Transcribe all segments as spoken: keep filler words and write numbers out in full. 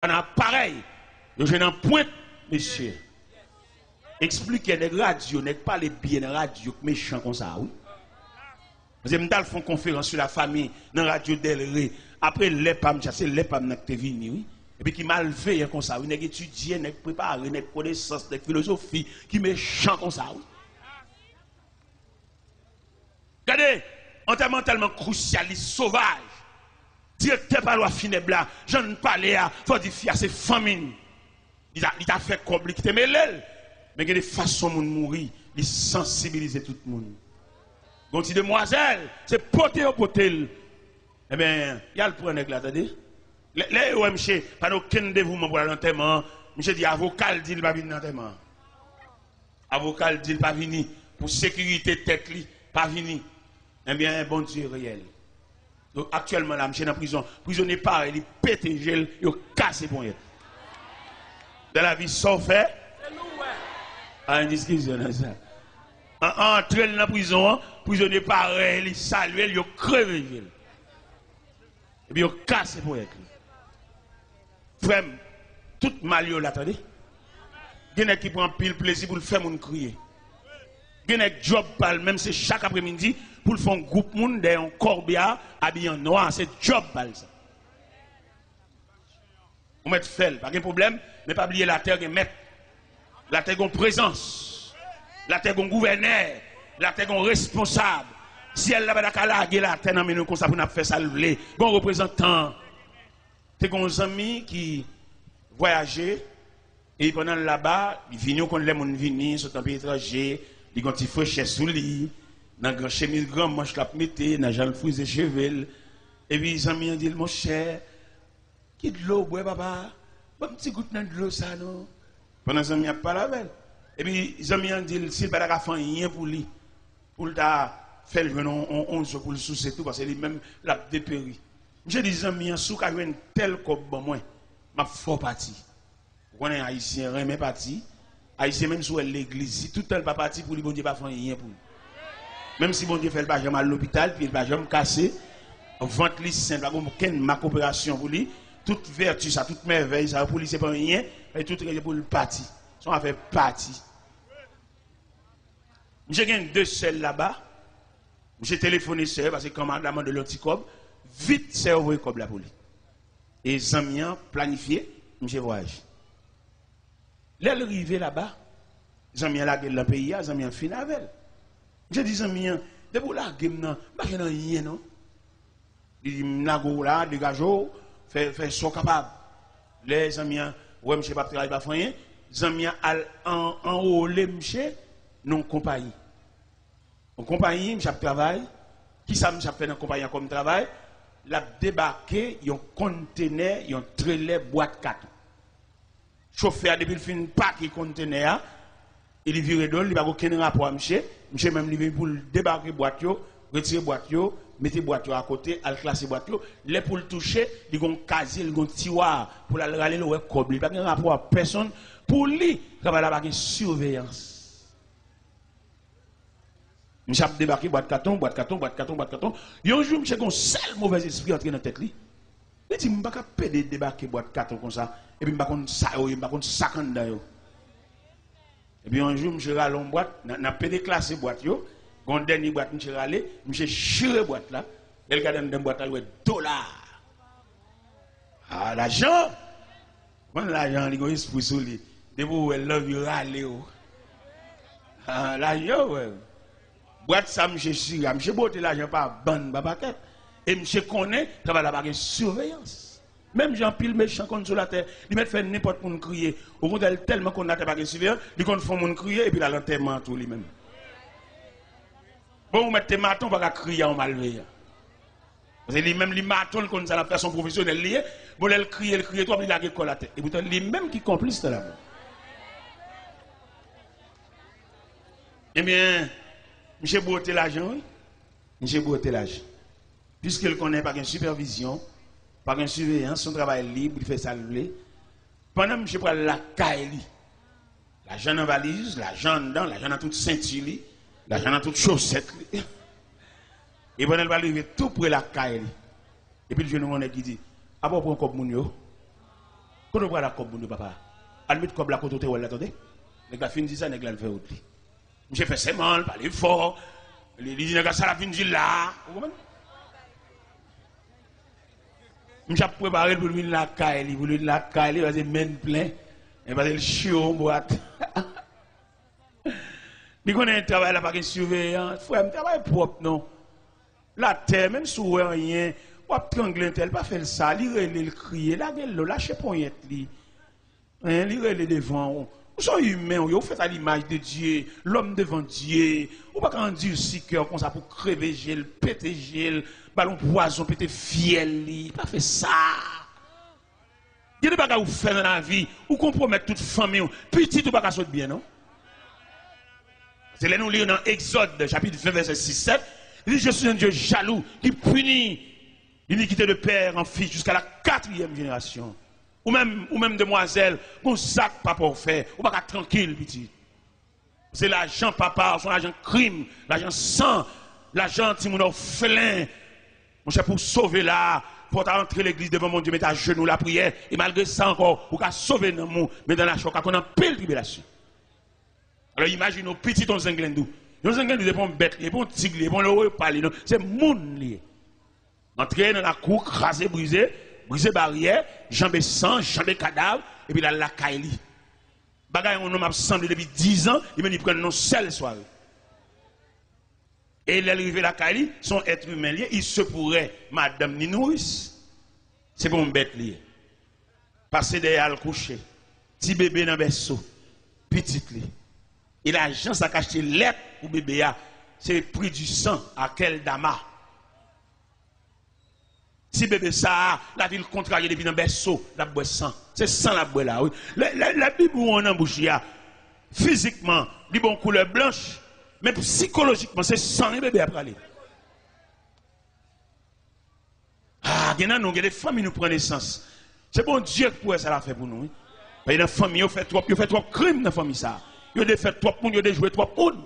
Nan aparèy, yo jwenn anpwent, mesye. Eksplike nèg radyo, nèg pale byen nan radyo k mechan konsa, wi. Paske m t al fè yon konferans sou lafami nan radyo Del Rey. Apre lè pa m, sa se lè pa m nan k te vini, wi. Epi ki malveyan konsa, wi. Nèg etidye, nèg prepare, nèg konesans, nèg filozofi, ki mechan konsa, wi. Gade, antèman tèlman krusyal, li sovaj. Direktè pa lwa finèb la, jan n pale a, fò di fi a se fanmi n. Li ta, li ta fè kòb, li kite mele l. Men gen de fason moun mouri, li sansibilize tout moun. Gon ti demwazèl, se pote yo pote l. Ebyen, y al pran nèg la, tande. Lè, lè yo wè misye pa gen okenn devouman pou l al antèman an, misye di avoka l di l pa vin nan antèman an. Avoka l di l pa vini. Pou sekirite tèt li, pa vini. Ebyen, Bondye reyèl. Donk, aktyèlman la, misye nan prizon. Prizonye parèy li pete je l, yo kase ponyèt. Dan lavi, sa w fè? Pa gen diskisyon nan sa. An, an antre l nan prizon an, prizonye parèy li salye l, yo kreve je l. Epi yo kase ponyèt li. Frè m, tout mal yo la, tande. Gen nèg ki pran anpil plezi pou l fè moun kriye. Gen nèg djòb pa l menm, se chak apremidi pou l fè yon gwoup moun dèyè yon kòbya abiye an nwa, se djòb pa l sa. Ou mèt fè l, pa gen pwoblèm, men pa bliye latè gen mèt. Latè gon prezans. Latè gon gouvènè. Latè gon responsab. Syèl la pa ta ka lage latè nan men nou konsa pou n ap fè sa l vle. Gon reprezantan. Te gon zanmi ki vwayaje, e pandan l laba, li vini, ou konn lè moun vini, sot nan peyi etranje, li gon ti frechè sou li, nan gran chemiz gran manch l ap mete, nan jan l frize cheve l. Epi zanmi an di l, monchè, ki dlo w bwè, papa? Ban m ti gout nan dlo sa non. Pandan zanmi an ap pale avè l. Epi zanmi an di l si l pa ta ka fè anyen pou li, pou l ta fè l jwenn on, on, on zo pou l souse tou, paske li menm l ap deperi. Misye di zanmi an, si w ka jwenn tèl kòb ban mwen, m ap fè w pati. Ou konnen Ayisyen renmen pati. Ayisyen, menm si w wè l legliz, si tout tan l pa pati, pou li Bondye pa fè anyen pou li. Menm si Bondye fè l pa janm al lopital, pye l pa janm kase, vant li sen, pa gen okenn mak operasyon pou li, tout vèti sa, tout mèvèy sa yo pou li se pa anyen, e tout rete pou l pati. Se yon afè pati. Misye gen de sè l laba. Misye telefone sè, paske kanmarad la mande l yon ti kòb. Vit sè yo voye kòb la pou li. E zanmi an planifye misye vwayaje. Lè l rive laba, zanmi an lage l nan peyi a, zanmi an fin avè l. Misye di zanmi an, depi w lage m nan, m pa jwenn anyen non. Li di, m lage w la, degaje w, fè, fè sa w kapab. Lè zanmi an wè misye p ap travay, pa fè anyen, zanmi an al an, anwole misye nan yon konpayi. Yon konpayi, misye ap travay. Kisa misye ap fè nan konpayi an kòm travay? L ap debake yon kontenè, yon trelè bwat katon. Chofè a, depi l fin pake kontenè a, e li vire do l, li pa gen okenn rapò a misye. Misye menm, li vin pou l debake bwat yo, retire bwat yo, mete bwat yo akote, al klase bwat yo. Lè pou l touche, li gen yon kazye, li gen yon tiwa pou l al rale, l wè kòb li. Li pa gen rapò a pèsonn. Pou li, travay la pa gen siveyans. Misye ap debake bwat katon, bwat katon, bwat katon, bwat katon. Yon jou, misye gen yon sèl movèzespri antre nan tèt li. Li di, m pa ka pede debake bwat katon konsa, epi m pa konn sa yo ye, m pa konn sa k anndan yo. Epi yon jou, misye rale yon bwat, nan, nan pede klase bwat yo, gen yon dènye bwat misye rale, misye chire bwat la, lè l gade anndan bwat la, l wè dola. Ah, lajan! Konn lajan an, li gen espri sou li. Depi w wè l, l anvi rale w. Ah, lajan, wè. Bwat sa, misye chire a, misye bwote lajan pa bann, pa pakèt. E misye konnen, travay la pa gen siveyans. Menm jan anpil mechan konn sou latè, li mèt fè nenpòt moun kriye. Okontrè, li tèlman konn latè pa gen siveyans, li konn fè yon moun kriye, epi l al antèman an tou, li menm. Bon, ou mèt te maton, ou pa ka kriye a yon malveyan. Paske li menm, li maton, li konn sa l ap fè, se yon pwofesyonèl li ye. Bon, lè l kriye, l kriye twòp, li lage kò l atè. Epoutan, li menm ki konplis nan lajan. Ebyen, misye bwote lajan, wi. Misye bwote lajan. Piske l konnen pa gen sipèvizyon, pa gen siveyans, se yon travay lib, li fè sa l vle. Pandan misye pral lakay li, lajan nan valiz, lajan anndan, lajan nan tout senti li, lajan nan tout chosèt li. E pandan l pral rive tou pre lakay li, epi l jwenn yon nèg ki di, apa w pran kòb moun yo? Kote w pral ak kòb moun yo, papa? Al met kòb la kote w te wè l la, tande. Nèg la fin di sa, nèg la al fè wout li. Misye fè sèman, l pale fò. Li, li di nèg la sa l ap vin di l la. Ou konprann? Misye ap prepare l pou l vin lakay li, pou l vin lakay li, pase men plen. E pase l cho yon bwat. Li konnen travay la pa gen siveyan. Frè m, travay pwòp non. Latè, menm si w wè anyen, w ap trangle entèl, pa fè l sa. Li rele, l kriye, lage l lo, lache ponyèt li. Hein, li rele devan w. Ou se yon imen, ou ye, ou fèt a limaj de Dye, lòm devan Dye. Ou pa ka andisi kè w konsa pou kreve je l, pete je l, ba l yon pwazon, pete fyèl li. Pa fè sa. Gen de bagay ou fè nan lavi, ou konpwomèt tout fanmi w. Pitit ou pa ka sot byen, non. Se lè nou li nan Egzòd, chapit ven, vèsè sis, sèt, li di, Je suis un Dieu jaloux, qui punit l'iniquité de père en fils jusqu'à la quatrième génération. Ou menm, ou menm demwazèl, gon zak papa w fè, ou pa ka trankil, pitit. Se lajan papa, se yon lajan krim, lajan san, lajan timoun òfelen. Monchè, pou w sove la, fò w ta antre legliz devan Bondye, mete ajenou, lapriyè, e malgre sa ankò, ou ka sove nanm ou, men nan lachè, ou ka konn anpil tribilasyon. Alò, imajine w, pitit yon zenglendo. Yon zenglendo, se pa yon bèt li ye, se pa yon tig li ye, se pa yon leopa li ye, non, se moun li ye. Antre nan lakou, kraze, brize, brize baryè, janbe san, janbe kadav, epi l al lakay li. Bagay yon nonm ap sanble depi diz an, li menm li pran nan yon sèl sware. E lè l rive lakay li, se yon èt imen li ye, il se pourrait madanm ni nouris. Se pa yon bèt li ye. Pase dèyè al kouche. Ti bebe nan bèso. Pitit li. E lajan sa k achte lèt pou bebe a, se pri di san, a kèl dama. Ti bebe sa a, lavi l kontrarye depi nan bèso, l ap bwè san. Se san l ap bwè la, wi. Lè, lè, lè bibwon an nan bouch li a, fizikman, li ba w koulè blanch, men sikolojikman, se san wi bebe a prale. Ah, gen nan nou, gen de fanmi nou pran nesans. Se Bondye ki pou wè sa l ap fè pou nou, wi. Paske nan fanmi, yo fè twòp, yo fè twòp krim nan fanmi sa. Yo defèt twòp moun, yo dejwe twòp moun.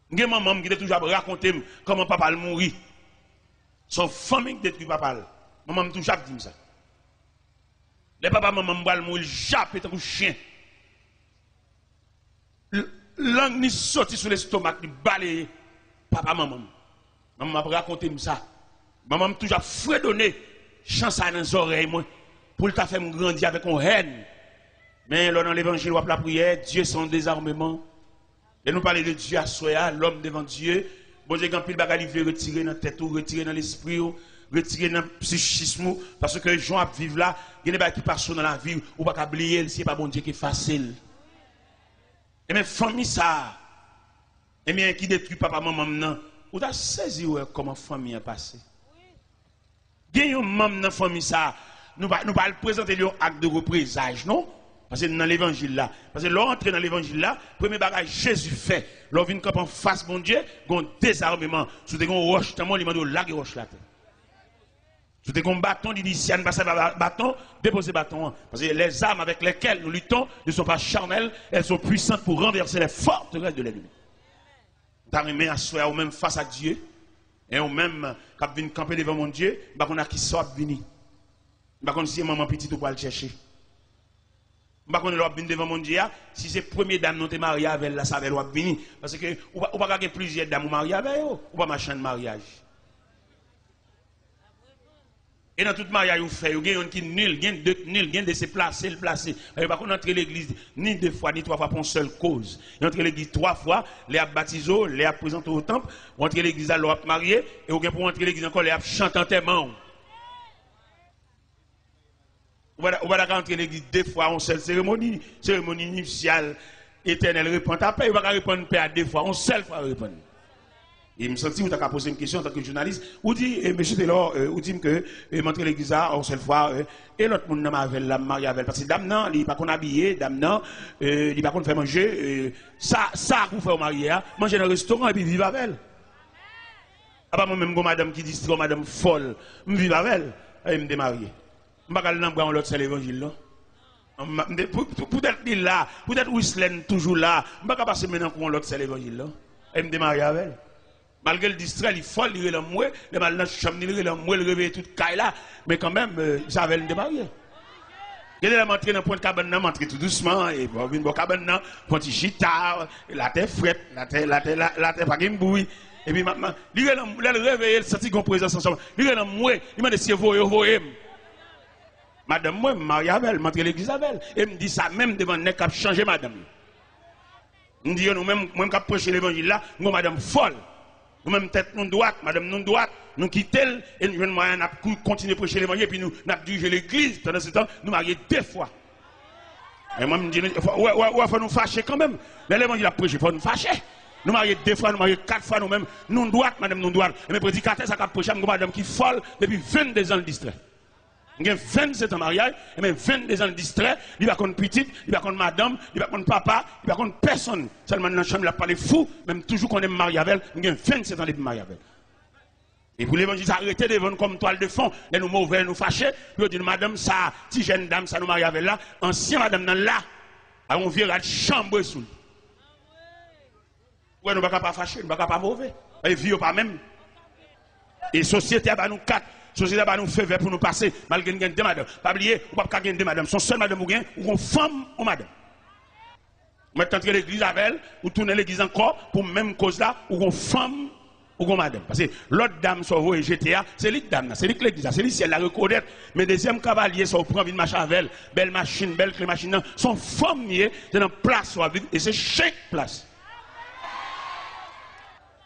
M gen manman m ki te toujou ap rakonte m kòman papa l mouri. Se yon fanmi ki detwi papa l. Manman m toujou ap di m sa. Lè papa manman m pral mouri, l jape tankou chen. L-, lang ni soti sou lestomak li, baleye papa manman m. Manman m ap rakonte m sa. Manman m toujou ap fredone chan sa nan zòrèy mwen pou l ta fè m grandi avèk yon hèn. Men lè w nan levanjil, w ap lapriyè, Dye se yon dezarmeman. Lè nou pale de Dye aswè a, lòm devan Dye, Bondye gen anpil bagay li vle retire nan tèt ou, retire nan lespri w, retire nan psichis ou, paske jan w ap viv la, gen de bagay ki pase w nan lavi w, ou pa ka bliye l, si se pa Bondye ki efase l. Ebyen, fanmi sa a, ebyen, ki detwi papa manman m nan, ou ta sezi wè kòman fanmi an pase. Gen yon manm nan fanmi sa a, nou pa, nou pa al prezante li yon ak de reprezaj, non. Paske n nan levanjil la. Paske lè w antre nan levanjil la, premye bagay Jezi fè, lè w vin kanpe anfas Bondye, gen yon dezameman. Si w te gen yon wòch nan men w, li mande w lage wòch la atè. Si w te gen yon baton, li di, "Si a n pa sèvi a baton, depoze baton an." Paske les armes avec lesquelles nous luttons ne sont pas charnelles, elles sont puissantes pour renverser les forteresses de l'ennemi. M ta renmen aswè a ou menm fas ak Dye, e ou menm k ap vin kanpe devan Bondye, m pa konn ak kisa w ap vini. M pa konn si se manman pitit ou pral chèche. M pa konn lè w ap vin devan Bondye a, si se premye dam nan w te marye avè l la, se avè l w ap vini. Paske ou pa, ou pa ka gen plizyè dam ou marye avè yo, ou pa machann maryaj. E nan tout maryaj ou fè yo, gen youn ki nil, gen de k nil, gen de se plase l plase. Yo pa konn antre legliz ni de fwa, ni twa fwa pou yon sèl koz. Yo antre legliz twa fwa, lè y ap batize w, lè y ap prezante w o tanp, ou antre legliz la lè w ap marye, e ou gen pou w antre legliz ankò lè y ap chante antèman w. Ou pa, ou pa ta ka antre legliz de fwa, yon sèl seremoni, seremoni nipsyal, etènèl, repann. Apre, yo pa ka repann pè a de fwa, yon sèl fwa yo repann. E m santi ou ta ka poze m kesyon antanke jounalis. Ou di, e, Mesye Telor, e, ou di m ke, e, m antre legliz la yon sèl fwa, e, e lòt moun nan m avè l la, m marye avè l. Paske dam nan, li pa konn abiye, dam nan, e, li pa konn fè manje, e, sa, sa pou fè w marye a, manje nan restoran epi viv avè l. Apa mwen menm, gon madanm ki distrè, yon madanm fòl, m viv avè l, e m te marye. M pa ka al nan bra yon lòt sè levanjil, non. M, m, m, pou, pou, poutèt li la, poutèt Wislèn toujou la, m pa ka pase men nan kou yon lòt sè levanjil, non. E m te marye avè l. Malgre l distrè, li fò, li rele anmwe. Lè m al nan chanm li, li rele anmwe, li reveye tout kay la. Men kanmenm, euh, se avè l m te marye. Gen de lè m antre nan pwent kabann nan, m antre tou dousman, epi m vin bò kabann nan, pran ti chita, latè frèt, latè, latè, la- latè pa gen bri. Epi m ap, m ap, li rele anm-, lè l reveye, l santi gen yon prezans ansanm. Li rele anmwe, li mande si e voye yo voye m. Madanm mwen, m marye avè l, m antre legliz avè l. E m di sa menm devan nèg k ap chanje madanm yo. M di yo, nou menm, mwen m k ap preche levanjil la, m gon madanm fòl. Nou menm tèt nou dwat, madanm nou dwat, nou kite l, e nou jwenn mwayen n ap kou- kontinye preche levanjil, epi nou, n ap dirije legliz. Pandan se tan, nou marye de fwa. E mwen m di nou, fò, wè, wè, wè, fò nou fache kanmenm. Lè levanjil ap preche, fò nou fache. Nou marye de fwa, nou marye kat fwa, nou menm, nou dwat, madanm nou dwat. E men predikatè sa k ap preche a, m gon madanm ki fòl depi venndezan l distrè. M gen vennsetan maryaj, e men venndezan l distrè, li pa konn pitit, li pa konn madanm, li pa konn papa, li pa konn pèsonn. Sèlman nan chanm li ap pale fou, men m toujou konnen m marye avè l, m gen vennsetan depi m marye avè l. E pou levanjil sa rete devan nou kòm twal de fon, lè nou move, lè nou fache, pou yo di nou, madanm sa, ti jèn dam sa nou marye avè l la, ansyen madanm nan la, ak yon vye rad chanbre sou li. Ou wè, nou pa ka pa fache, nou pa ka pa move. E vi yo pa menm. E sosyete a ba nou kat, sosyete a ba nou fevè pou nou pase, malgre n gen de madanm. Pa bliye, ou p ap ka gen de madanm. Se yon sèl madanm ou gen, ou gon fanm, yon madanm. Ou mèt antre legliz avè l, ou tounen legliz ankò, pou menm koz la, ou gon fanm, ou gon madanm. Paske lòt dam sa w voye jete a, se li k dam nan, se li k legliz la, se li syèl la rekonèt. Men dezyèm kavalye sa w pran vin mache avè l, bèl machin, bèl kle machin nan, se yon fanm li ye, se nan plas w ap viv, e se chen k plas.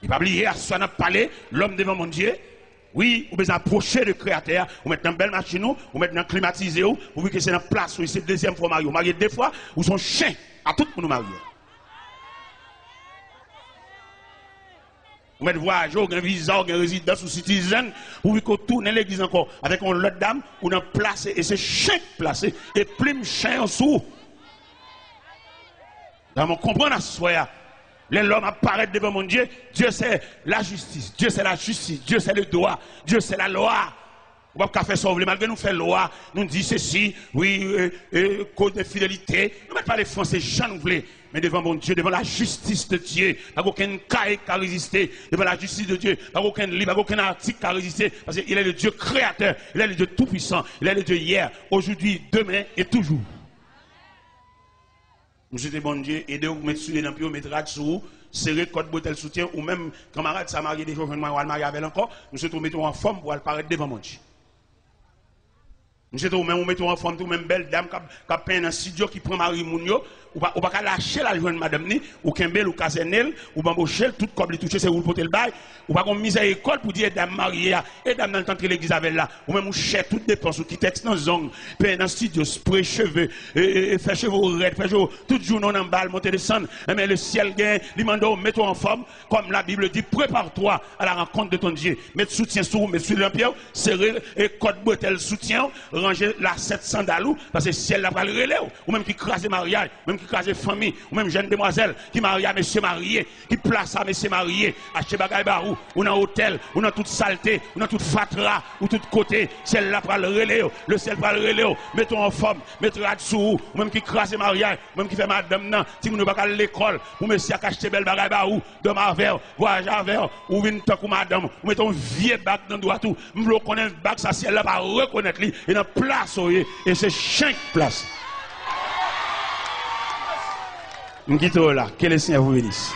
E pa bliye, aswè n ap pale, lòm devan Bondye. Wi, ou bezwen apwoche de Kreyatè a. Ou mèt nan bèl machin ou, ou mèt nan klimatize ou, pouvi ke se nan plas ou, se dezyèm fwa w marye. Ou marye de fwa, ou se yon chen a tout moun ou marye. Ou mèt vwayaje, ou gen viza, ou gen rezidans, ou citizen, pouvi ke w tounen legliz ankò avèk yon lòt dam, ou nan plase, e se chen k plase, e plim chen an sou ou. Dam, ou konprann aswè a. Lè lòm ap parèt devan Bondye, Dieu c'est la justice, Dieu c'est la justice, Dieu c'est le droit, Dieu c'est la loi. Ou p ap ka fè sa w vle, malgre nou fè lwa, nou di sesi, wi, e, e, code de fidélité, nou mèt pale franse jan nou vle. Men devan Bondye, devant la justice de Dieu, pa gen okenn kay k ka reziste. Devant la justice de Dieu, pa gen okenn liv, pa gen okenn atik k ka reziste. Paske il est le Dieu créateur, il est le Dieu tout-puissant, il est le Dieu hier, aujourd'hui, demain et toujours. M swete Bondye ede w, met soulye nan pye w, met rad sou ou, sere kòd bretèl soutyen ou, menm kanmarad sa marye deja, w jwenn mwayen w al marye avè l ankò, m swete w mete w anfòm pou w al parèt devan Bondye. M swete w menm, ou mete w anfòm tou, menm bèl dam k ap, k ap penyen nan estidyo, ki pran mari moun yo, ou pa, ou pa ka lache l al jwenn madanm ni, ou kenbe l, ou kazène l, ou banboche l, tout kòb li touche, se ou l pote l bay, ou pa gon mizèrikòd pou di e dam marye a, e dam nan l t antre legliz avè l la. Ou menm ou chè tout depans ou, kitèks nan zong, penyen nan estidyo, spre cheve, e, e, e, fè cheve w rèd, fè cheve w, tout jounen w nan bal, monte desann. Enben, le syèl gen, li mande w mete w anfòm, comme la Bible dit, prépare-toi à la rencontre de ton Dieu. Met soutyen sou ou, met soulye nan pye w, sere, e, kòd bretèl soutyen w, ranje lasèt sandal ou, paske syèl la pral rele w. Ou menm ki kraze maryaj, ou menm ki kraze fanmi, ou menm jèn demwazèl ki marye a mesye marye, ki plase a mesye marye, achte bagay ba ou, ou nan otèl, ou nan tout salte, ou nan tout fatra, ou tout kote, syèl la pral rele w, le syèl pral rele w, mete w anfòm, met rad sou ou, ou menm ki kraze maryaj, ou menm ki fè madanm nan, timoun yo pa ka al lekòl, pou mesye a ka achte bèl bagay ba ou, dòmi avè w, vwayaje avè w, ou vin tankou madanm, ou mete yon vye bag nan dwat ou, m vle w konnen bag sa syèl la pa rekonèt li, e nan plas ou ye, e se chen k plas. M kite w la. Que le Seigneur vous bénisse.